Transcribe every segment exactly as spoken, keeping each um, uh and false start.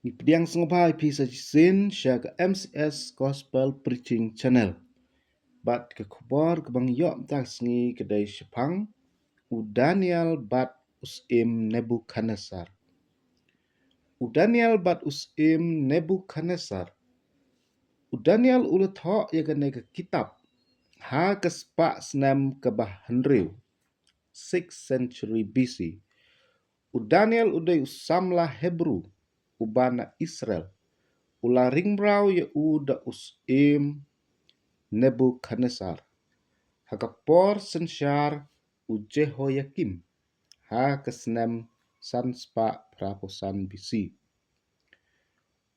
Ngi pdiang sngewbha ïa phi sa shisien sha ka M C S Gospel Preaching Channel. Bad ka khubor kaba ngi ïoh mynta ka sngi ka dei shaphang u Daniel bad u syiem Nebukhadnessar. U Daniel bad u syiem Nebukhadnessar. U Daniel u la thoh ïa kane ka kitab ha ka spah snem kaba hynriew, sixth century B C. U Daniel u dei u samla Hebru uba na Israel. U la ring mraw ïa u da u syiem Nebukhadnessar ha ka por synshar u Jehoiakim ha ka snem san spah phra phew san B C.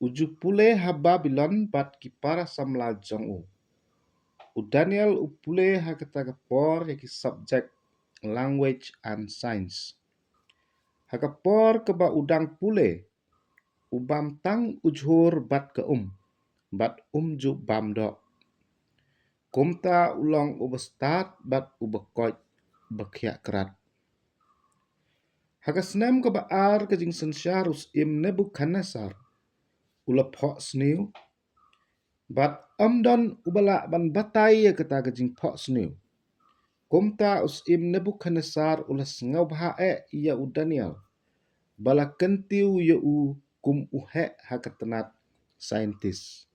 U ju pule ha Babilon bad ki para samla jong u. U Daniel u pule ha kata ka por ïa ki subject language and science. Ha ka por kaba u dang pule, u bam tang u jhur bad ka um, bad um ju bam doh. Kumta u long uba stad bad uba koit ba khiah krat. Ha ka snem kaba ar ka jingsynshar u syiem Nebukhadnessar, u la phohsniew, bad ym don uba lah ban batai ïa kata ka jingphohsniew. Kumta u syiem Nebukhadnessar u la sngewbha eh ïa u Daniel, ba la kyntiew ïa u kum u heh ha ka tnat scientist.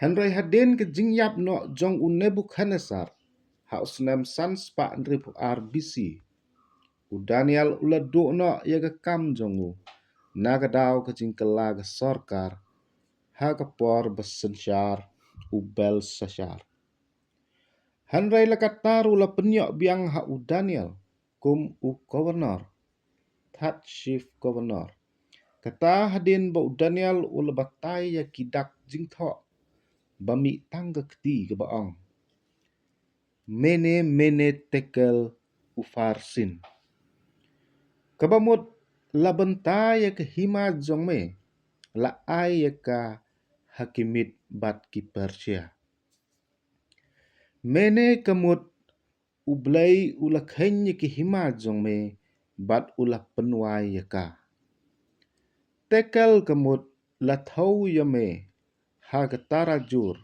Hynrei hadien ka jingïap noh jong u Nebukhadnessar ha u snem san spah hynriew phew ar B C, u Daniel u la duh noh ïa ka kam jong u na ka daw ka jingkylla ka sorkar ha ka por ba synshar u Belshassar. Hynrei la katta ruh la pynïoh biang ha u Daniel kum u governor, third chief governor. Kata hadien ba u Daniel u la batai ïa ki dak jingthoh ba mih tang ka kti kaba ong: Mene, mene, tekel, upharsin. Kaba mut, la bynta ïa ka hima jong me la ai ïa ka ha ki Mid bad ki Persia. Mene ka mut, U Blei u la kheiñ ïa ki hima jong me bad u la pynwai ïa ka. Tekel ka mut, la thew ïa me ha ka tarajur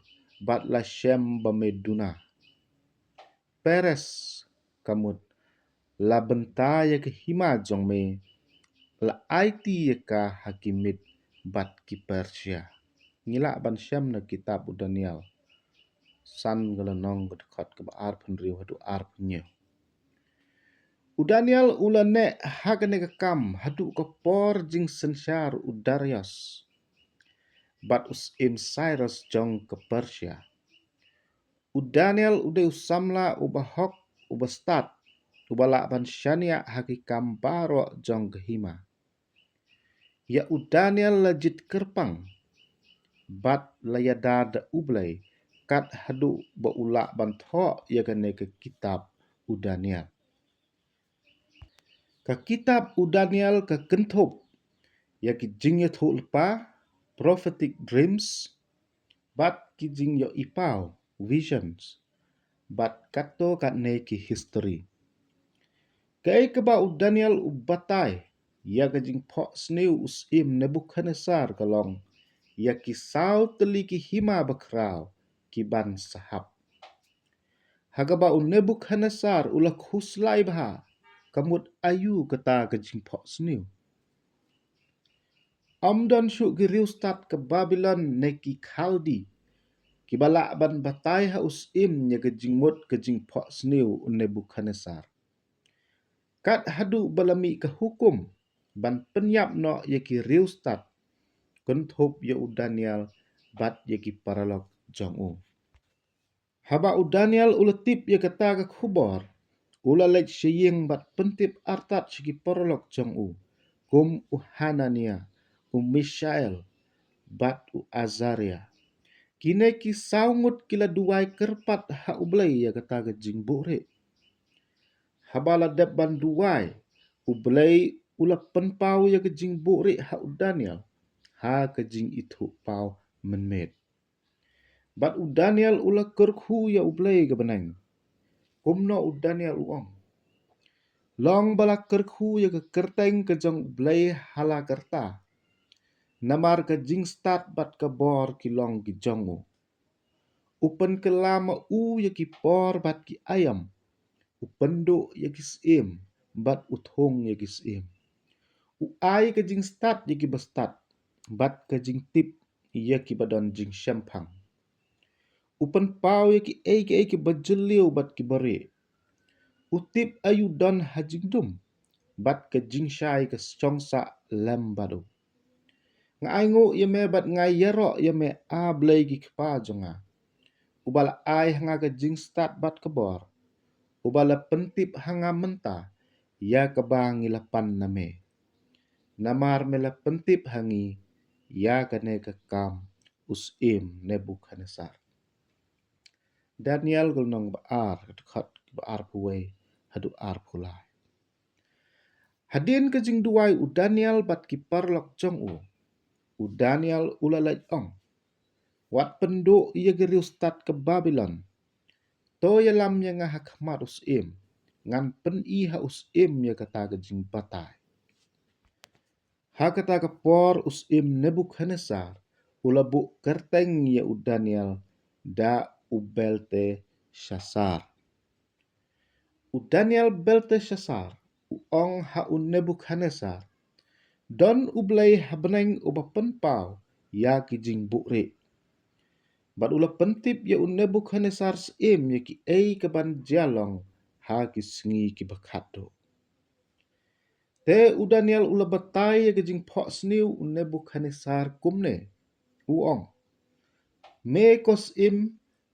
bad la shem ba me duna. Peres ka mut, la bynta ïa ka hima jong me, la aiti ïa ka ha ki Mid bad ki Persia. Ngi lah ban shem na kitab u Daniel san, ka lynnong, ka dkhot kaba arphew hynriew haduh arphew hynñiew. U Daniel u la neh ha kane ka kam haduh ka por jingsynshar u Darius bad u syiem Cyrus jong ka Persia. U Daniel u dei u samla uba hok, uba stad, uba lah ban shaniah ha ki kam baroh jong ka hima. Ïa u Daniel la jied kyrpang bad la ïada da U Blei kat haduh ba u lah ban thoh ïa kane ka kitab u Daniel. Ka kitab u Daniel ka kynthup ïa ki jingïathuhlypa, prophetic dreams, bad ki jingïohipaw, visions, bad katto katne ki history. Kaei kaba u Daniel u batai ïa ka jingphohsniew u syiem Nebukhadnessar ka long ïa ki saw tylli ki hima bakhraw ki ban sahap. Ha kaba u Nebukhadnessar u la khuslai bha, ka mut aïu kata ka jingphohsniew. Ym don shuh ki riewstad ka Babilon ne ki Khaldi kiba lah ban batai ha u syiem ïa ka jingmut ka jingphohsniew u Nebukhadnessar. Kat haduh ba la mih ka hukum ban pynïap noh ïa ki riewstad, kynthup ïa u Daniel bad ïa ki paralok jong u. Haba u Daniel u la tip ïa kata ka khubor, u la leit sha ïing bad pyntip artat sha ki paralok jong u, kum u Hananiah, u Mishael, bad u Azariah. Kine ki saw ngut ki la duwai kyrpad ha U Blei ïa kata ka jingbuhrieh. Haba la dep ban duwai, U Blei u la pynpaw ïa ka jingbuhrieh ha u Daniel ha ka jingithuhpaw mynmiet. Bad u Daniel u la kyrkhu ïa U Blei ka bneng. Kumno u Daniel u ong? Long ba la kyrkhu ïa ka kyrteng ka jong U Blei ha la karta, Namar ka jingstad bad ka bor ki long ki jong u. U pynkylla ma u ïa ki por bad ki aïom. U pynduh ïa ki syiem bad u thung ïa ki syiem. U ai ka jingstad ïa ki bastad bad ka jingtip ïa ki ba don jingshemphang. U pynpaw ïa ki ei ki ei ki bajylliew bad ki barieh. U tip aïu don ha jingdum bad ka jingshai ka shong sah lem bad u. Nga ainguh ïa me bad nga ïaroh ïa me, A Blei ki kpa jong nga, uba la ai ha nga ka jingstad bad ka bor, uba la pyntip ha nga mynta ïa kaba ngi la pan na me. Namar me la pyntip ha ngi ïa kane ka kam u syiem Nebukadnesar. Daniel ka lynnong ba ar, ka dkhot ba arphew wei haduh arphew lai. Hadien ka jingduwai u Daniel bad ki paralok jong u, u Daniel u la leit ong, Wat pynduh ïa ka riewstad ka Babilon. To ïalam ïa nga ha khmat u syiem, ngan pyni ha u syiem ïa kata ka jingbatai. Ha kata ka por u syiem Nebukadnesar u la buh kyrteng ïa u Daniel da u Belteshassar. U Daniel Belteshassar u ong ha u Nebukadnesar, Don U Blei ha bneng uba pynpaw ïa ki jingbuhrieh. Bad u la pyntip ïa u Nebukadnesar syiem ïa ki ei ka ban jia long ha ki sngi ki ba khatduh. Te u Daniel u la batai ïa ka jingphohsniew u Nebukadnesar kumne, u ong, Me ko syiem,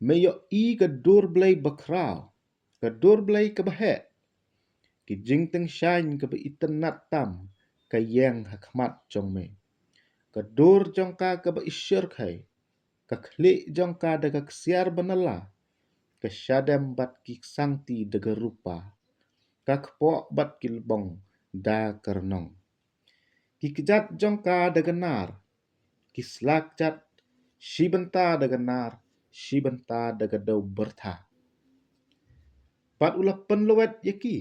me ïohi ka dur blei bakhraw, ka dur blei kaba heh. Ki jingtyngshaiñ kaba itynnad tam ka ïeng ha khmat jong me. Ka dur jong ka kaba ishyrkhei, ka khlieh jong ka da ka ksiar ba nylla, ka shadem bad ki ksangti da ka rupa, ka kpoh bad ki lbong da ka rnong. Ki kjat jong ka da ka nar, ki sla kjat, shi bynta da ka nar, shi bynta da ka dew byrtha. Bad u la pynlwet ïa ki,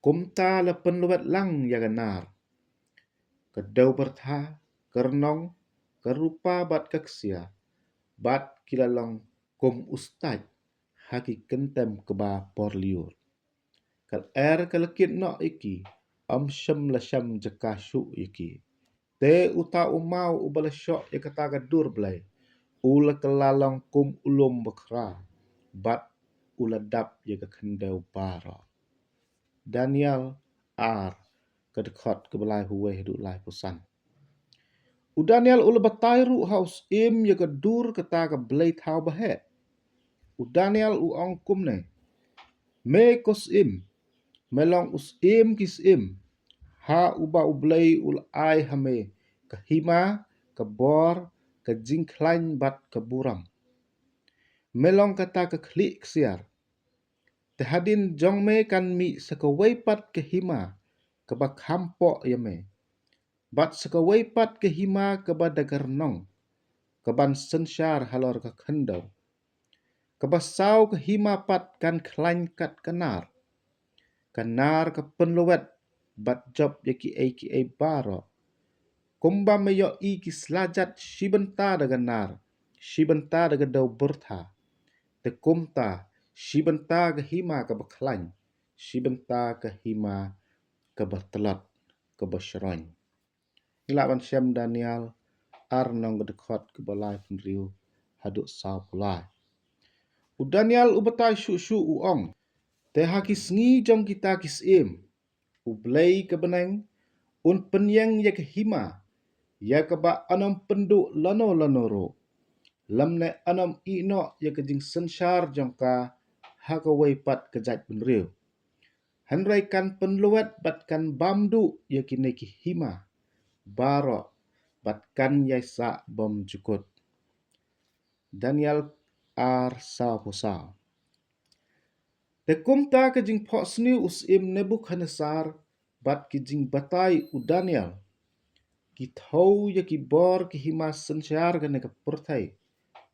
kumta la pynlwet lang ïa ka nar, ka dew byrtha, ka rnong, ka rupa bad ka ksiar, bad ki la long kum u stait ha ki kyntem kaba porlyiur. Ka lyer ka la kit noh ïa ki, ym shym la shem jaka shuh ïa ki. Te uta u maw uba la shoh ïa kata ka dur blei, u la kylla long kum u lum bakhraw, bad u la dap ïa ka khyndew baroh. Daniel ar, ka dkhot kaba laiphew wei haduh laiphew san. U Daniel u la batai ruh ha u syiem ïa ka dur kata ka blei thaw ba heh. U Daniel u ong kumne, Me ko syiem, me long u syiem ki syiem, ha uba U Blei u la ai ha me ka hima, ka bor, ka jingkhlaiñ bad ka burom. Me long kata ka khlieh ksiar. Te hadien jong me kan mih sa kawei pat ka hima kaba kham poh ïa me, bad sa kawei pat ka hima kaba da ka rnong, kaban synshar halor ka khyndew. Kaba saw ka hima pat kan khlaiñ kat ka nar. Ka nar ka pynlwet bad jop ïa kiei kiei baroh. Kumba me ïohi ki sla kjat shi bynta da ka nar, shi bynta da ka dew byrtha, te kumta shi bynta ka hima kaba khlaiñ, shi bynta ka hima kaba tlot, kaba shroiñ. Ngi lah ban shem Daniel ar, lynnong ka dkhot kaba laiphew hynriew haduh sawphew lai. U Daniel u batai shuh shuh, u ong, Te ha ki sngi jong kita ki syiem, U Blei ka bneng un pynïeng ïa ka hima, ïa kaba yn ym pynduh lano lano ruh, lymne yn ym ïeh noh ïa ka jingsynshar jong ka ha kawei pat ka jaitbynriew. Hynrei kan pynlwet bad kan bam duh ïa kine ki hima baroh, bad kan ïai sah bymjukut. Daniel ar, sawphew saw. Te kumta ka jingphohsniew u syiem Nebukadnesar bad ki jingbatai u Daniel, ki thew ïa ki bor ki hima synshar kane ka pyrthei,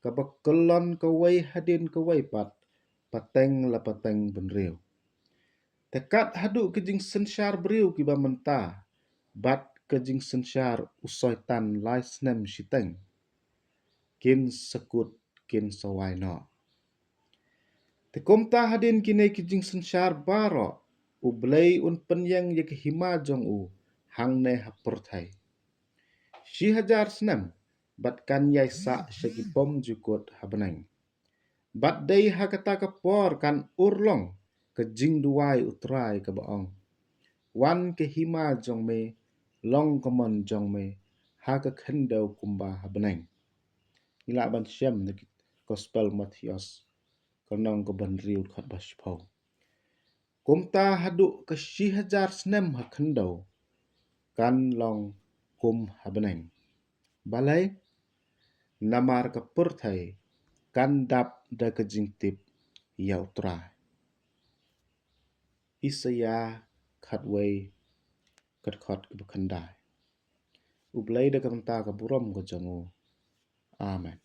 kaba kyllon kawei hadien kawei pat, pateng la pateng bynriew. Te kat haduh ki jingsynshar briew kiba mynta, bad ka jingsynshar u Soitan lai snem shiteng, kin sa kut, kin sa wai noh. Te kumta hadien kine ki jingsynshar baroh, U Blei un pynïeng ïa ka hima jong u hangne ha pyrthei shi hajar snem, bad kan ïai sah sha ki bymjukut ha bneng. Bad dei ha kata ka por kan urlong ka jingduwai U Trai kaba ong: Wan ka hima jong me, long ka mon jong me ha ka khyndew kumba ha bneng. Ngi lah ban shem na ki Gospel Mathaios, ka lynnong kaba hynriew, dkhot ba shiphew. Kumta haduh ka shi hajar snem ha khyndew kan long kum ha bneng. Balei? Namar ka pyrthei kan dap da ka jingtip ïa U Trai. Isaïah khatwei, ka dkhot kaba khyndai. U Blei da ka bynta ka burom ka jong u. Amen.